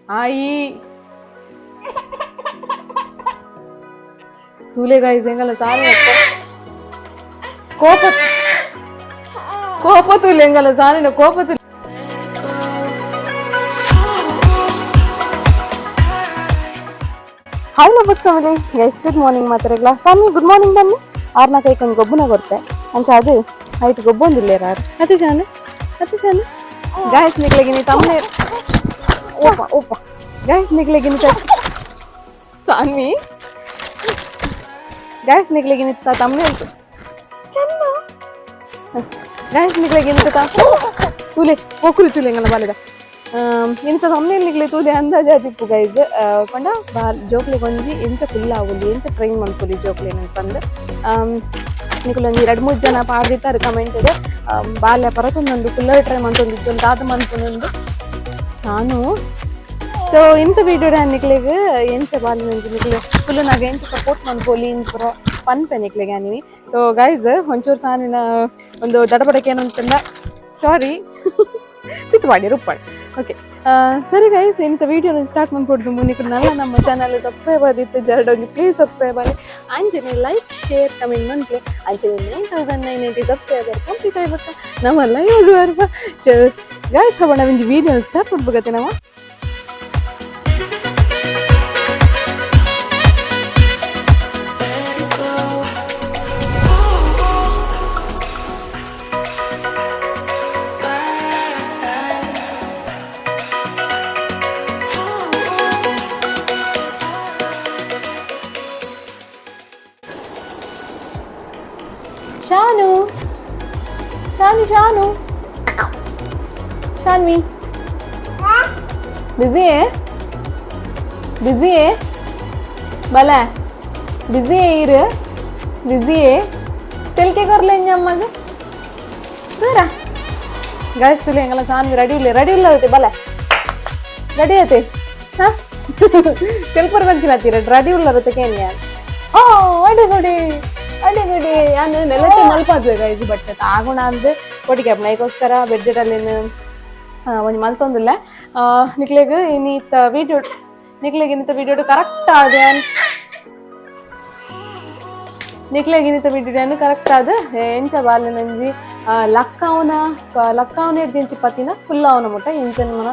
ಆಯಿ ತೂಲೆ ಗಾಯ್ಸ್ ಎಂಗಲ ಸಾನಿ ಕೋಪ ಕೋಪ ತೂಲೆ ಎಂಗಲ ಸಾನಿನ ಕೋಪ ತೂಲೆ. Hi lovers family guys, good morning ಮಾತಾಡಲ್ಲ ಸ್ವಾಮಿ, ಗುಡ್ ಮಾರ್ನಿಂಗ್. ಬನ್ನಿ, ಆರ್ನ ಕೈಕೊಂಡು ಗೊಬ್ಬನ ಕೊಡ್ತೆ ಅಂಚ ಅದು ಆಯ್ತು. ಗೊಬ್ಬೊಂದಿಲ್ಲ ಯಾರು ಅತಿ ಶಾನು ಅತಿ ಶಾನು. ಗಾಯಸ್ ನಿಕ್ಲೆಗಿನಿ ತಮ್ಮನೆ ಓಪ ಓಪ. ಗಾಯಸ್ ನಿಕ್ಲೆಗಿನಿ ಸ್ವಾಮಿ, ಗಾಯಸ್ ನಿಕ್ಲೆಗಿನಿ ತಮ್ಮನೆ ಉಂಟು ಚೆನ್ನ. ಗಾಯಸ್ ನಿಕ್ಲೆಗಿನಿ ತೂಲೆ ಪೋಕುರು ತೂಲೆ ಎಂಗಲ ಬಾಲೆದ ಇಂಥ ತಮ್ಮನೆ ನಿಕ್ಲೆ ತೂಲೆ ಅಂದಾಜು ಗೈಸ್. ಪಂಡ ಬಾಲ್ ಜೋಕ್ಲೆಗ್ ಒಂಜಿ ಎಂಚ ಕುಲ್ಲಾವೊಲಿ, ಎಂಚ ಟ್ರೈನ್ ಮನ್ಪೊಲಿ ಜೋಕ್ಲೆನ್ ಪಂದ್ ನಿಕುಲು ಒಂಜಿ ರಡ್ಡ್ ಮೂಜಿ ಜನ ಪಾಡ್ದಿತ್ತಾರೆ ಕಮೆಂಟ್. ಬಾಲ್ಯ ಪರತೊಂದುಂಡು, ಕುಲ್ಲರೆ ಟ್ರೈ ಮಂತೊಂದಿತ್ತು, ದಾದ ಮನ್ಪುನುಂಡು ನಾನು. ಸೊ ಇಂಥ ವೀಡಿಯೋ ನಿಕ್ಲೆಗ್ ಎಂಚ ಬಾಲ್ ಒಂಜಿ ನಿಕ್ಲೆ ಕುಲ್ಲುನಾಗ ಎಂಚ ಸಪೋರ್ಟ್ ಮನ್ಪೊಲಿ ಇಂದ್ ಪೂರ ಪನ್ಪೆ ನಿಕ್ಲೆಗ್ ಆನಿವಿ. ಸೊ ಗೈಸ್, ಒಂಚೂರು ಸಾನಿನ ಒಂದು ದಡಬಡಕ್ಕೆ ಏನಂತಂದ ಸಾರಿ, ತಿತ್ತು ರುಪ್ಪಾಡಿ. ಓಕೆ, ಸರಿ ಗೈಸ್, ಇಂಥ ವಿಡಿಯೋನ ಸ್ಟಾರ್ಟ್ ಮಾಡ್ಕೊಡ್ದು ಮುನಿಕು ನಲ್ಲ ನಮ್ಮ ಚಾನಲ್ ಸಬ್ಸ್ಕ್ರೈಬ್ ಆದಿತ್ತು ಜರಡ್ ಒಂಜಿ ಪ್ಲೀಸ್ ಸಬ್ಸ್ಕ್ರೈಬ್ ಆಗಿ, ಅಂಚನೆ like share comment ಮನ್ಪುಲೆ. ಅಂಚನೆ 9990 ಸಬ್ಸ್ಕ್ರೈಬರ್ ಕಂಪ್ಲೀಟ್ ಆಯ್ಬಕ್ಕ ನಮ್ಮ ಲೈವ್ ಬರ್ಪ. ಗೈಸ್, ಹವ ನಾವಿಂದು ವಿಡಿಯೋ ಸ್ಟಾರ್ಟ್ ಮಾಡ್ಬೇಕತ್ತೆ ನಾವು. Let it go. Bye. Shanu Shanu Shanu Shanvi, busy busy ಬಲ ಬಿಸಿ ಇರು, ಬಿಸಿ ತೆಲ್ಕೆ ಕೊರ್ಲೆ ಅಮ್ಮಗ ದೂರ. ಗಾಯ್ಸ್, ತುಲಿ ಎಂಗಲ ಸಾನ್ವಿ ರೆಡಿ ಇಲ್ಲ, ರೆಡಿ ಇಲ್ಲ ಐತೆ ಬಲ. ರೆಡಿ ಐತೆ. ಹಾ, ತೆಲ್ಪರ್ ಬಂತಿನ ರೆಡಿ ಉಲ್ಲ ಕೇನ್ಯ. ಓ ಅಡಿಗುಡಿ ಅಡಿಗುಡಿ. ನಾನು ನೆಲಕ್ಕೆ ಮಲ್ಪಾದ್ವೆ ಗೈಸ್, ಬಟ್ ಆಗುಣ ಅಂದ್ ಕೊಟ್ಟಿಗೆ ಅಪ್ನೈಗೋಸ್ಕರ ಬೆಡ್ಜೆಟಲ್ಲಿನ ಒಂಜಿ ಮಲ್ತೊಂದಿಲ್ಲ. ನಿಕ್ಲೆಗ್ ಇನ್ನಿತ್ತ ವೀಡಿಯೋ, ನಿಕ್ಲೆಗ್ ಇನ್ನಿತ್ತ ವೀಡಿಯೋ ಕರೆಕ್ಟ್ ಆದ, ನಿಕ್ಲೆಗ್ ಇನ್ನಿತ್ತ ವೀಡಿಯೋ ಕರೆಕ್ಟ್ ಆದ ಎಂಚ ಬಾಲೆನಂಜಿ ಲಕ್ಕಾವನ ಲಕ್ಕಾವನ ಹಿಡ್ದು ಪತ್ತಿನ ಕುಲ್ಲಾವನ ಮುಟ್ಟ ಎಂಚ ಮನ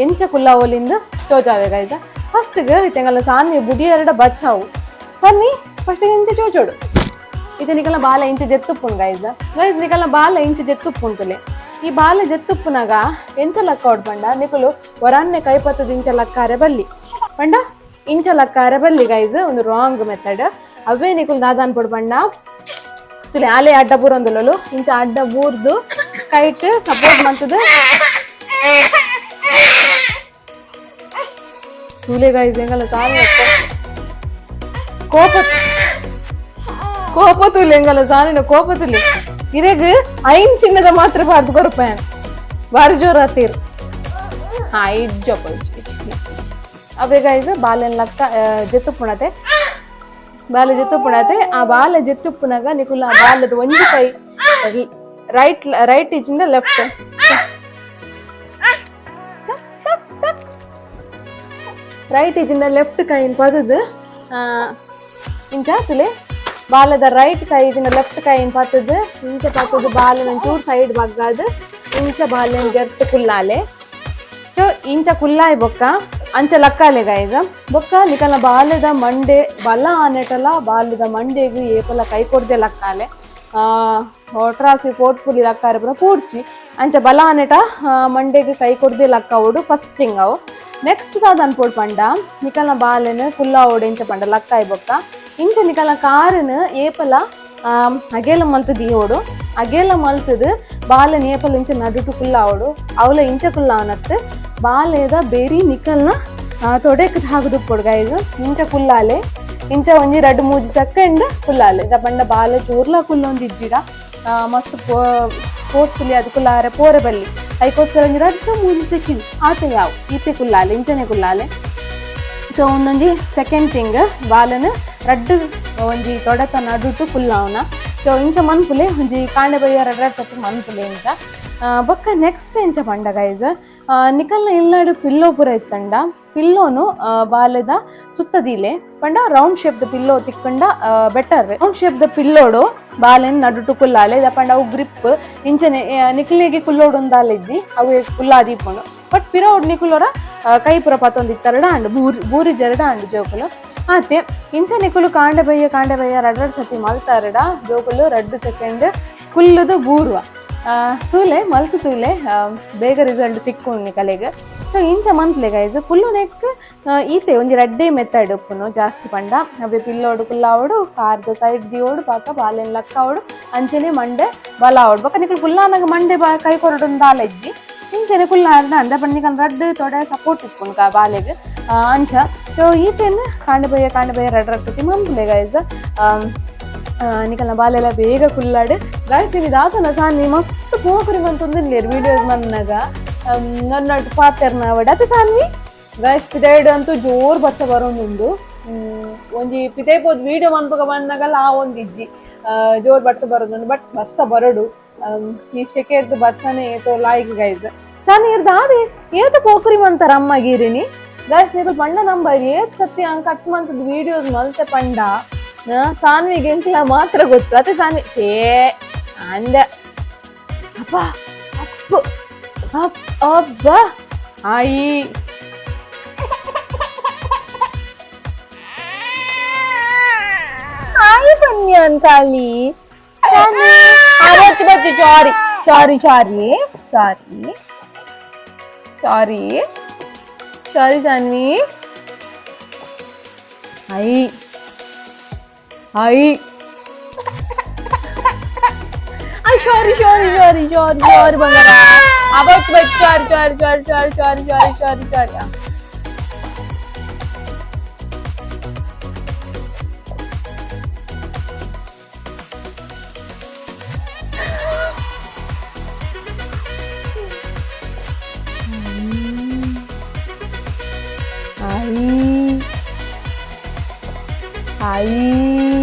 ಎಂಚ ಕುಲ್ಲಾವಲಿಂದ ತೋಜಾವೆ ಗೈಸ. ಫಸ್ಟ್ಗೆ ಇತ್ತೆಂಗಲ್ಲ ಸಾನ್ವಿ ಬುಡಿ ಎರಡ ಬಚಾವು ಸನ್ನಿ ಫಸ್ಟ್ ಎಂಚ ಚೋಚೋಡು. ಇದು ನಿಕಲ ಬಾಲ ಇಂಚ ಜೆತ್ತುಪ್ಪುಂಡು ಗೈಸ್. ಗೈಸ್, ನಿಕಲ ಬಾಲ ಇಂಚ ಜೆತ್ತುಪ್ಪುಂಟುಲೆ. ಈ ಬಾಲ ಜೆತ್ತುಪ್ಪುನಾಗ ಎಂಚ ಲಕ್ಕ ಉಡ್ ಪಂಡ, ನಿಕುಲು ಒರನ್ನೆ ಕೈಪತ್ತದ ಇಂಚ ಲಕ್ಕಾರೆ ಬಲ್ಲಿ ಪಂಡ, ಇಂಚ ಲಕ್ಕಾರೆ ಬಲ್ಲಿ ಗೈಸ್, ಒಂದು ರಾಂಗ್ ಮೆಥಡ್ ಅವೇ. ನಿಕುಲು ದಾದ ಅನ್ಪೊಡು ಪಂಡ, ತುಲೆ ಆಲೆ ಅಡ್ಡ ಬೂರೊಂದುಲಲು ಇಂಚ ಅಡ್ಡ ಬೂರ್ದು ಕೈಟ್ ಸಪೋರ್ಟ್ ಮಂತದ ತೂಲೆ ಗೈಸ್ ಎಂಗಲ ಸಾರಿ ಕೋಪ ಕೋಪ ತೂಲೆ ಎಂಗಲ ಸಾನಿನ ಕೋಪ ತುಲೆ. ಇರೆಗ್ ಐನ್ ಚಿನ್ನದ ಮಾತ್ರ ಪಾಡ್ದು ಕೊರ್ಪೆ, ಬಾರಿ ಜೋರು ಆತೀರ್. ಹಾ, ಇಜ್ಜಪ್ಪ ಅವೇ ಗೈಸ್, ಬಾಲೆನ್ ಲಕ್ಕ ಜೆತ್ತುಪ್ಪುಣತೆ, ಬಾಲೆ ಜೆತ್ತುಪ್ಪುಣತೆ. ಆ ಬಾಲೆ ಜೆತ್ತುಪ್ಪುನಾಗ ನಿಕುಲ ಆ ಬಾಲದ ಒಂಜಿ ಕೈ ರೈಟ್ ರೈಟ್ ಇಜ್ಜಿಂದ ಲೆಫ್ಟ್ ರೈಟ್ ಇಜ್ಜಿಂದ ಲೆಫ್ಟ್ ಕೈನ್ ಪದದು ಇಂಚ ತುಲೆ. ಬಾಲದ ರೈಟ್ ಕೈ ಇಜ್ಜಿಂದ ಲೆಫ್ಟ್ ಕೈನ್ ಪತ್ತದು ಇಂಚ ಪತ್ತದು ಬಾಲನ ಚೂರು ಸೈಡ್ ಬಗ್ಗಾದು ಇಂಚ ಬಾಲೆನ್ ಜರ್ತ್ ಕುಲ್ಲಾಲೆ. ಸೊ ಇಂಚ ಕುಲ್ಲಾಯ್ ಬೊಕ್ಕ ಅಂಚ ಲಕ್ಕಾಲೆ ಗೈಸ್. ಬೊಕ್ಕ ನಿಕಲ್ನ ಬಾಲೆದ ಮಂಡೆ ಬಲ ಆನೆಟಲ ಬಾಲೆದ ಮಂಡೆಗ್ ಏಪಲ ಕೈ ಕೊಡ್ದೆ ಲಕ್ಕಾಲೆ. ಒಟ್ರಾಸಿ ಪೋಟ್ಪುಲಿ ಲಕ್ಕಾರೆ ಪೂರ ಪೂಡ್ಚಿ. ಅಂಚ ಬಲ ಆನೆಟ ಮಂಡೆಗ್ ಕೈ ಕೊಡ್ದೆ ಲಕ್ಕಾವೊಡು, ಫಸ್ಟ್ ಥಿಂಗ್ ಅವು. ನೆಕ್ಸ್ಟ್ ದಾದ ಅನ್ಪೊಡು ಪಂಡ, ನಿಕಲ್ನ ಬಾಲೆನ್ ಕುಲ್ಲಾವೊಡು ಇಂಚ ಪಂಡ, ಲಕ್ಕಾಯ್ ಬೊಕ್ಕ ಇಂಚ ನಿಕಲ್ನ ಕಾರುನ್ ಏಪಲ ಅಗೇಲ ಮಲ್ತ್ ದೀವೊಡು. ಅಗೇಲ ಮಲ್ತದು ಬಾಲೆನ್ ಏಪಲ ಇಂಚ ನಡುಟು ಕುಲ್ಲಾವೊಡು. ಅವಲ ಇಂಚ ಕುಲ್ಲಾವನತ್, ಬಾಲೆದ ಬೇರಿ ನಿಕಲ್ನ ತೊಡೆಕ್ ತಾಗುದುಪ್ಪೊಡು ಗೈಸ್. ಇಂಚ ಕುಲ್ಲಾಲೆ. ಇಂಚ ಒಂಜಿ ರಡ್ಡ್ ಮೂಜಿ ಸೆಕೆಂಡ್ ಕುಲ್ಲಾಲೆ. ದ ಪಂಡ ಬಾಲೆ ಚೂರ್ಲ ಕುಲ್ಲೊಂದು ಇಜ್ಜಿಡ ಮಸ್ತ್ ಫೋರ್ಸ್ಫುಲಿ ಅದು ಕುಲ್ಲಾರೆ ಪೋರೆ ಬಲ್ಲಿ. ಐಕೋಸ್ಕರ ಒಂಜಿ ರಡ್ಡ್ ಮೂಜಿ ಸೆಕೆಂಡ್ ಆತೆ ಯಾವು, ಈತೆ ಕುಲ್ಲಾಲೆ, ಇಂಚನೆ ಕುಲ್ಲಾಲೆ. ಸೊ ಒಂದೊಂಜಿ ಸೆಕೆಂಡ್ ಥಿಂಗ್, ಬಾಲನ್ ರಡ್ಡ್ ಒಂಜಿ ತೊಡೆತ ನಡುಟು ಕುಲ್ಲಾವನ. ಸೊ ಇಂಚ ಮನ್ಪುಲೆ. ಒಂಜಿ ಕಾಂಡೆ ಬಯ್ಯ ರಡ್ಡ್ ರಡ್ಡ್ ಸರ್ತಿ ಮನ್ಪುಲೆ ಇಂಚ. ಬೊಕ್ಕ ನೆಕ್ಸ್ಟ್ ಎಂಚ ಪಂಡ ಗೈಸ್, ನಿಕಲ್ನ ಇಲ್ಲಡ್ ಪಿಲ್ಲೋ ಪೂರ ಇತ್ತಂಡ ಪಿಲ್ಲೋನು ಬಾಲೆದ ಸುತ್ತದೀಲೆ ಪಂಡ ರೌಂಡ್ ಶೇಪ್ ದ ಪಿಲ್ಲೋ ತಿಕ್ಕಂಡ ಬೆಟರ್. ರೌಂಡ್ ಶೇಪ್ ದ ಪಿಲ್ಲೋಡು ಬಾಲೆನ್ ನಡುಟು ಕುಲ್ಲಾಲೆ ಪಂಡ ಅವು ಗ್ರಿಪ್ ಇಂಚನೆ ನಿಕ್ಲೆಗೆ ಕುಲ್ಲೋಡು ಒಂದಾಲೆಜ್ಜಿ ಅವು ಕುಲ್ಲಾದೀಪುಂಡು. ಬಟ್ ಪಿರೋಡ್ ನಿಕುಲೋರ ಕೈ ಪುರ ಪತ್ತೊಂದಿತ್ತರಡ ಅಂಡ್ ಬೂರಿ ಬೂರಿ ಜರಡ ಅಂಡ್ ಜೋಕುಲು ಆತೆ. ಇಂಚ ನಿಕುಲು ಕಾಂಡೆ ಬಯ್ಯ ಕಾಂಡೆ ಬಯ್ಯ ರಡ್ ರಡ್ ಸತಿ ಮಲ್ತಾರಡ ಜೋಕುಲು 2 ಸೆಕೆಂಡ್ ಕುಲ್ಲುದು ಬೂರ್ವ. ತೂಲೆ ಮಲ್ತು ತೂಲೆ, ಬೇಗ ರಿಸಲ್ಟ್ ತಿಕ್ಕು ನಿಕಲೆಗ್. ಸೊ ಇಂಚ ಮಂತ್ಲೆ ಗೈಸ್. ಕುಲ್ಲು ನೆಕ್ ಈತೆ ಒಂಜಿ ರಡ್ಡೆ ಮೆಥಡ್ ಉಪ್ಪುನು ಜಾಸ್ತಿ ಪಂಡ ಅವೇ ಪಿಲ್ಲೋಡು ಕುಲ್ಲಾವಡು, ಕಾರ್ದ ಸೈಡ್ ದಿಯೋಡು, ಪಾಕ ಬಾಲೆನ್ ಲಕ್ಕಾವಡು, ಅಂಚನೆ ಮಂಡೆ ಬಲ ಆವಡು. ಬೊಕ ನಿಕುಲು ಕುಲ್ಲಾನಗ ಮಂಡೆ ಬಾ ಕೈ ಕೊರಡು ದಾಲೆಜ್ಜಿ. ಇಂಚನೆ ಕುಲ್ಲಾರ್ದ ಅಂದ ಪಂಡ ನಿಕಲ್ ರಡ್ಡ್ ತೊಡೆ ಸಪೋರ್ಟ್ ಇಪ್ಪುನು ಕಾ ಬಾಲೆಗ್ ಅಂಚ. ಸೊ ಈತೆನ್ ಕಾಂಡೆ ಬಯ್ಯ ಕಾಂಡೆ ಬಯ್ಯ ರಡ್ ರಡ್ ಸತಿ ಮನ್ಪುಲೆ ಗೈಸ್. ನಿಕಲ್ನ ಬಾಲೆಲ ಬೇಗ ಕುಲ್ಲಾಡು. ಗೈಸ್, ಇನಿ ದಾತನ ಸಾನ್ವಿ ಮಸ್ತ್ ಪೋಕುರಿ ಮಂತೊಂದುಲ್ಲೆರ್ ವೀಡಿಯೋಸ್ ಮನ್ನಗ ನನ್ನಟ್ ಪಾತೆರ್ನ ಅವಡ್ ಅತೆ ಸಾನ್ವಿ? ಗೈಸ್, ಪಿದೈಡ್ ಅಂತೂ ಜೋರ್ ಬರ್ಸ ಬರೋದುಂಡು. ಒಂಜಿ ಪಿದೈ ಪೋದು ವೀಡಿಯೋ ಮನ್ಪಗ ಬನ್ನಗಲ ಆ ಒಂದಿಜ್ಜಿ, ಜೋರ್ ಬರ್ಸ ಬರೋದುಂಡು. ಬಟ್ ಬರ್ಸ ಬರಡು, ಈ ಸೆಕೆರ್ದು ಬರ್ಸನೆ ಏತೋ ಲಾಯ್ಕ್. ಗೈಸ್, ಸಾನಿ ಇರ್ದ ಆದೆ ಏತ ಪೋಕುರಿ ಮಂತಾರ ಅಮ್ಮ ಗೀರಿನಿ. ಗೈಸ್, ನಿಕುಲು ಪಂಡ ನಂಬರ್, ಏತ್ ಸತಿ ಅಂಕ ಕಟ್ ಮಂತದ ವೀಡಿಯೋಸ್ ಮಲ್ತೆ ಪಂಡ ಸಾನ್ವಿಗೆ ಎಂಕ್ಲ ಮಾತ್ರ ಗೊತ್ತು ಅತೆ ಸಾನ್ವಿ? ಛೇ ಅಂದ ಅಪ್ಪ ಅಪ್ಪು ಅಪ್ ಅಬ್ಬ ಆಯಿ ಆಯಿ ಪನ್ಯಾನ್ ಖಾಲಿ ಬತ್ತು ಬತ್ತು. Sorry sorry sorry sorry sorry sorry Saanvi. I I I sorry sorry sorry sorry sorry ಬಂಗಾರ. ಅವತ್ತು ಬತ್ತು. Sorry sorry sorry sorry sorry sorry sorry sorry. I I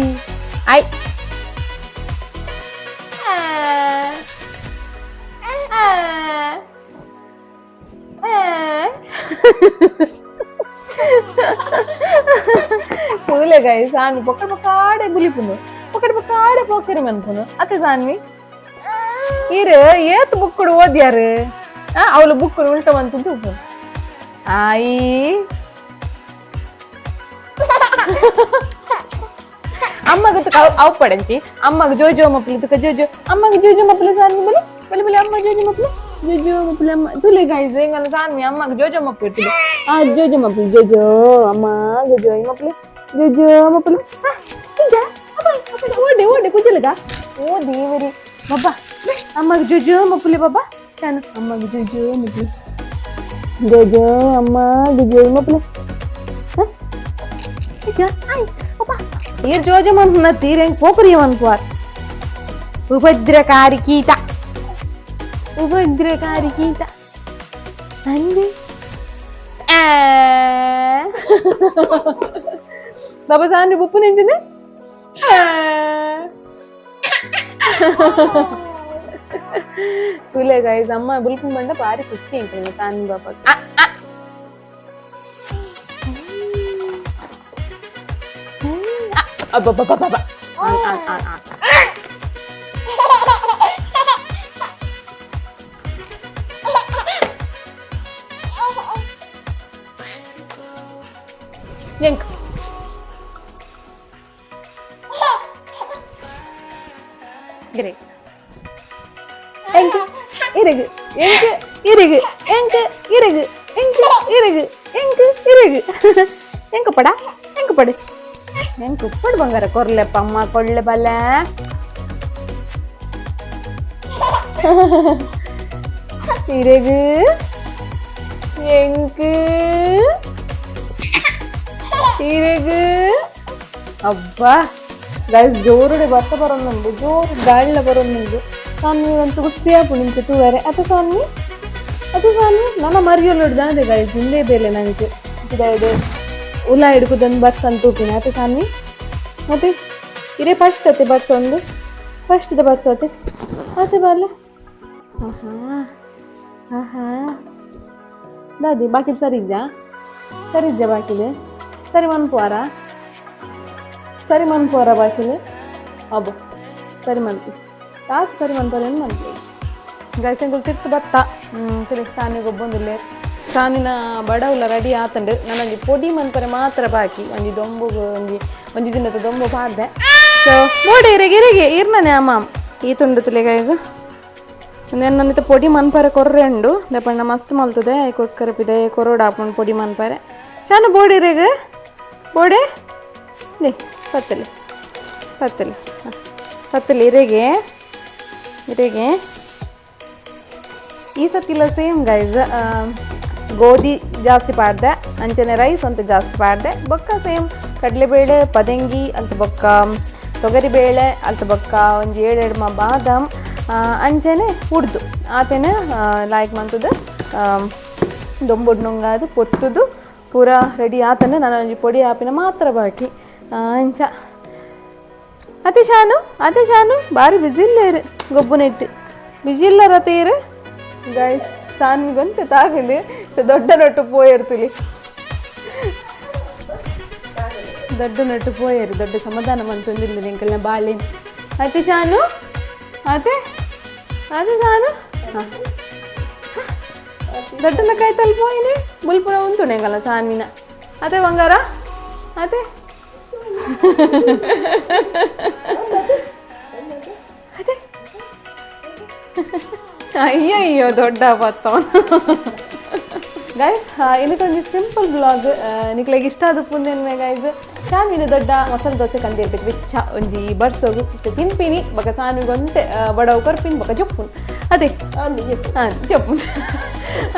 I ತೂಲೆ ಗೈಸ್, ಸಾನ್ವಿ ಪೊಕ್ಕಡೆ ಪೊಕ್ಕಾಡೆ ಬುಲಿಪುನು, ಪೊಕ್ಕಡೆ ಪೊಕ್ಕಾಡೆ ಪೋಕರಿ ಮನ್ಪುನು ಅತ್ತೆ ಸಾನ್ವಿ? ಈರ್ ಏತ್ ಬುಕ್ಕುಡು ಓದ್ಯಾರು? ಅವಳು ಬುಕ್ ಉಲ್ಟ ಮಂತುದು ಉಪ್ಪುನು. ಆಯಿ ಅಮ್ಮಗ ತುಕ ಅವು ಪಡಂಚಿ. ಅಮ್ಮಗ ಜೋಜೋ ಮಪ್ಲಿ ತುಕ ಜೋಜೋ, ಅಮ್ಮಗ ಜೋಜೋ ಮಪ್ಲಿ ಸಾನ್ವಿ. ಬಲಿ ಬಲಿ ಬಲಿ, ಅಮ್ಮ ಜೋಜೋ ಮಪ್ಲಿ, ಜೋಜೋ ಮಪ್ಲಿ ಅಮ್ಮ. ತುಲೆ ಗೈಸ್, ಎಂಗನ ಸಾನ್ವಿ ಅಮ್ಮಗ ಜೋಜೋ ಮಪ್ಲಿ ಇಟ್ಟುದು. ಆ ಜೋಜೋ ಮಪ್ಲಿ, ಜೋಜೋ ಅಮ್ಮ ಜೋಜೋ ಮಪ್ಲಿ, ಜೋಜೋ ಮಪ್ಲಿ. ಓಡಿ ಓಡಿ ಕುಜಲಗ. ಓ ದೇವರಿ, ಬಾಬಾ ಅಮ್ಮಗ ಜೋಜೋ ಮಪ್ಲಿ, ಬಾಬಾ ಚಾನು ಅಮ್ಮಗ ಜೋಜೋ ಮಪ್ಲಿ, ಜೋಜೋ ಅಮ್ಮ ಜೋಜೋ ಮಪ್ಲಿ. ಈರ್ ಜೋಜೋ ಮನ್ಪುನ ತೀರ್ ಹೆಂಗ್ ಪೋಕುರಿ ಮನ್ಪುವಾರ್. ಉಪದ್ರಕಾರಿ ಕೀಟ, ಉಪದ್ರಕಾರಿ ಕೀಟ ಅಂದೆ. ಬಾಬಾ ಸಾನ್ರಿ ಬುಪ್ಪು ನೆಂಚಿನ ತೂಲೆ ಗೈಸ್, ಅಮ್ಮ ಬುಲ್ಪುನ್ ಬಂಡ ಬಾರಿ ಖುಷಿ ಎಂಚಿನ ಸಾನ್ವಿ ಬಾಬಾ. ಅಬ್ಬಬ್ಬಬ್ಬಬ್ಬ. On on on on. ಎಂಕ್ ಗ್ರೇಟ್. ಎಂಕ್ ಇರಗು, ಎಂಕ್ ಇರಗು, ಎಂಕ್ ಇರಗು, ಎಂಕ್ ಇರಗು, ಎಂಕ್ ಇರಗು, ಎಂಕ್ ಪಡ, ಎಂಕ್ ಪಡು, ಎಂಕ್ ಉಪ್ಪಡು ಬಂಗಾರ ಕೊರ್ಲೆಪ್ಪ ಅಮ್ಮ ಕೊಳ್ಳೆ ಬಲ್ಲೆ. ಇರಗು, ಎಂಕ್ ಇರಗು. ಅಬ್ಬಾ ಗೈಸ್, ಜೋರುಡೆ ಬರ್ಸ ಬರೋದುಂಡು, ಜೋರು ಗಾಳಿಲ ಬರೋದುಂಡು. ಸಾನ್ವಿ ಅಂತೂ ಖುಷಿ ಆಪುಂಡು ಇಂಚ ತೂವರೆ ಅತ ಸಾನ್ವಿ? ಅತ ಸಾನ್ವಿ? ನನ್ನ ಮರಿಯೊಲ್ಲುಡು ದಾದೆ ಗೈಸ್, ಉಂದೇ ಬೇಲೆ ನಂಗೆ ಪಿದಾಯ್ಡು ಉಲ ಹಿಡ್ಕುದೊಂದು ಬರ್ಸ ಅಂತ ತೂಪಿನ ಅತ ಸಾನ್ವಿ? ಮತ್ತೆ ಇರೇ ಫಸ್ಟ್ ಅತ್ತೆ ಬರ್ಸ ಒಂದು ಫಸ್ಟ್ ದ ಬರ್ಸ ಅತ್ತೆ ಅತ್ತೆ ಬರಲ. ಆಹಾ ಆಹಾ, ದಾದಿ ಬಾಕಿ ಸರಿ ಇದ್ಯಾ? ಸರಿ ಇದ್ದೆ ಬಾಕಿಲು? ಸರಿ ಮನ್ಪುವಾರ? ಸರಿ ಮನ್ಪುವಾರ ಬಾಕಿಲು? ಅಬ್ಬ, ಸರಿ ಮನ್ಪು ತಾತು, ಸರಿ ಮನ್ಪಲ್ಲ ಮನ್ಪು. ಗೈಸ್, ಎಂಕುಲು ತಿರ್ತು ಬತ್ತ. ತಿಳಿ ಸಾನಿಗೆ ಒಬ್ಬೊಂದಿಲ್ಲ. ಸಾನಿನ ಬಡವುಲ ರೆಡಿ ಆತಂಡು. ನನಗೆ ಪೊಡಿ ಮನ್ಪರೆ ಮಾತ್ರ ಬಾಕಿ. ಒಂಜಿ ದೊಂಬುಗು ಒಂಜಿ ಒಂಜಿ ದಿನದ ದೊಂಬು ಪಾಡ್ದೆ. ಸೊ ಬೋಡೆ ಇರೆಗೆ ಇರೆಗೆ ಇರ್ನನೆ ಅಮ್ಮ ಈ ತುಂಡು ತುಲೆ. ಗೈಸ್, ನನ್ನ ಪೊಡಿ ಮನ್ಪರೆ ಕೊರ್ರೆ ಉಂಡು ದಪ್ಪಣ್ಣ ಮಸ್ತ್ ಮಲ್ತದೆ. ಅದಕ್ಕೋಸ್ಕರ ಪಿದೆ ಕೊರೋಡ ಆಪುಂಡು ಪೊಡಿ ಮನ್ಪರೆ. ಶಾನು, ಬೋಡಿ ಇರೆಗ್ ಬೋಡೆ ಲೇ. ಪತ್ತಲೆ ಪತ್ತಲೆ, ಹಾಂ, ಪತ್ತಲೆ ಇರೆಗೆ ಇರೆಗೆ. ಈ ಸತಿಲ ಸೇಮ್ ಗೈಸ್, ಗೋಧಿ ಜಾಸ್ತಿ ಪಾಡ್ದೆ, ಅಂಚನೆ ರೈಸ್ ಅಂತ ಜಾಸ್ತಿ ಪಾಡ್ದೆ. ಬೊಕ್ಕ ಸೇಮ್ ಕಡಲೆಬೇಳೆ, ಪದೆಂಗಿ ಅಲ್ತ, ಬೊಕ್ಕ ತೊಗರಿಬೇಳೆ ಅಲ್ತ, ಬೊಕ್ಕ ಒಂಜಿ ಏಳೆಡ್ಮ ಬಾದಾಮ್, ಅಂಚನೆ ಉಡ್ದು ಆತೇನೆ ಲಾಯ್ಕ್ ಮಂತುದು ದೊಂಬುಡ್ ನುಂಗಾದು ಪೊತ್ತುದು ಪೂರ ರೆಡಿ ಆತನೆ. ನಾನು ಒಂಜಿ ಪೊಡಿ ಆಪಿನ ಮಾತ್ರ ಬಾಕಿ. ಅಂಚ ಅತೆ ಶಾನು, ಅತೆ ಶಾನು, ಬಾರಿ ಬಿಸಿ ಇಲ್ಲೇರು ಗೊಬ್ಬು ನೆಟ್ಟು ಬಿಸಿ ಇಲ್ಲ ರತೀರು. ಗೈಸ್, ಸಾನ್ವಿಗೊಂತೆ ತಾಗಂಡು. ಸೊ ದೊಡ್ಡ ನೊಟ್ಟು ಪೋಯರ್ ತುಲಿ, ದೊಡ್ಡ ನೊಟ್ಟು ಪೋಯರು. ದೊಡ್ಡ ಸಮಾಧಾನ ಮಂತೊಂದಿಲ್ಲ ಎಂಕಲ್ನ ಬಾಲಿನ್. ಅತೆ ಶಾನು, ಅತೆ ಅದೇ ಶಾನು. ಹಾಂ, ದೊಡ್ಡನ ಕಾಯಿ ತಲುಪೋಯಿನಿ ಬುಲ್ಪುರ ಉಂಟು ಎಂಕಲ್ನ ಸಾನ್ವಿನ. ಅದೇ ಬಂಗಾರ, ಅದೇ ಅದೇ. ಅಯ್ಯಯ್ಯೋ, ದೊಡ್ಡ ಬತ್ತ. ಗೈಸ್, ಇನ್ನಕ್ಕೊಂದು ಸಿಂಪಲ್ ಬ್ಲಾಗ್ ನಿಕ್ಲೆಗ್ ಇಷ್ಟ ಆದ ಪುಂದೇನ್ಮೆ. ಗೈಸ್, ಶಾಮಿನ ದೊಡ್ಡ ಮಸಾಲೆ ದೋಸೆ ಕಂದಿರ್ಬೇಕು ಬೆಚ್ಚ ಒಂಜಿ ಬರ್ಸೋಗು ತಿನ್ಪಿನಿ. ಬೊಕ ಸಾನುಗೊಂತೆ ಬಡವು ಕೊರ್ಪಿನಿ, ಬೊಕ ಜೊಪ್ಪುನ್. ಅದೇ ಹಾಂ, ಜೊಪ್ಪುನ್.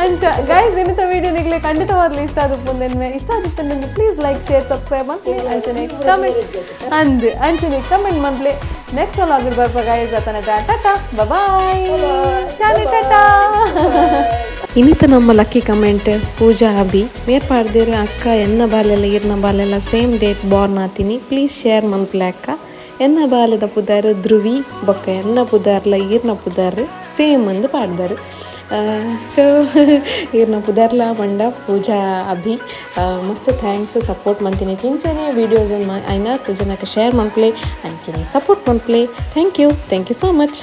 ಅಂಚ ಗೈಸ್, ಇನ್ನಿತ ವಿಡಿಯೋ ನಿಕ್ಲೆ ಖಂಡಿತವಾಗ್ಲೂ ಇಷ್ಟ ಆದ ಪುಂದೇನ್ಮೆ. ಇಷ್ಟ ಆದಿತ್ತಂದ್ರೆ ಪ್ಲೀಸ್ ಲೈಕ್, ಶೇರ್, ಸಬ್ಸ್ಕ್ರೈಬ್ ಮನ್ಪ್ಲೆ. ಅಂಚನೆ ಕಮೆಂಟ್ ಅಂದ್, ಅಂಚನೆ ಕಮೆಂಟ್ ಮನ್ಪ್ಲೆ. ನೆಕ್ಸ್ಟ್ ವ್ಲಾಗ್ ಬರ್ಪ ಗೈಸ್. ಅತನಕ ಟಾಟಾ ಬಾಯ್. ಶಾನಿ, ಟಾಟಾ. ಇನ್ನಿತ ನಮ್ಮ ಲಕ್ಕಿ ಕಮೆಂಟ್ ಪೂಜಾ ಅಭಿ ಮೇರ್ ಪಾಡ್ದೇರು, ಅಕ್ಕ, ಎನ್ನ ಬಾಲೆಲ್ಲ ಈರ್ನ ಬಾಲೆಲ್ಲ ಸೇಮ್ ಡೇಟ್ ಬಾರ್ನ್ ಆತೀನಿ, ಪ್ಲೀಸ್ ಶೇರ್ ಮನ್ಪ್ಲೆ ಅಕ್ಕ. ಎನ್ನ ಬಾಲೆದ ಪುದಾರ್ ಧ್ರುವಿ, ಬೊಕ್ಕ ಎನ್ನ ಪುದಾರ್ಲ ಈರ್ನ ಪುದಾರ್ ಸೇಮ್ ಅಂದು ಪಾಡ್ದಾರು. ಸೊ ಈರ್ನ ಪುದರ್ಲ ಪಂಡ ಪೂಜಾ ಅಭಿ, ಮಸ್ತ್ thanks support ಮಂತಿನಿ. ಇಂಚನೆ ವೀಡಿಯೋಸ್ ಐನಾತ್ ಜನಕ್ಕೆ ಶೇರ್ ಮನ್ಪ್ಲೆ, ಅಂಚನೆ support ಮನ್ಪ್ಲೆ. Thank you, thank you so much.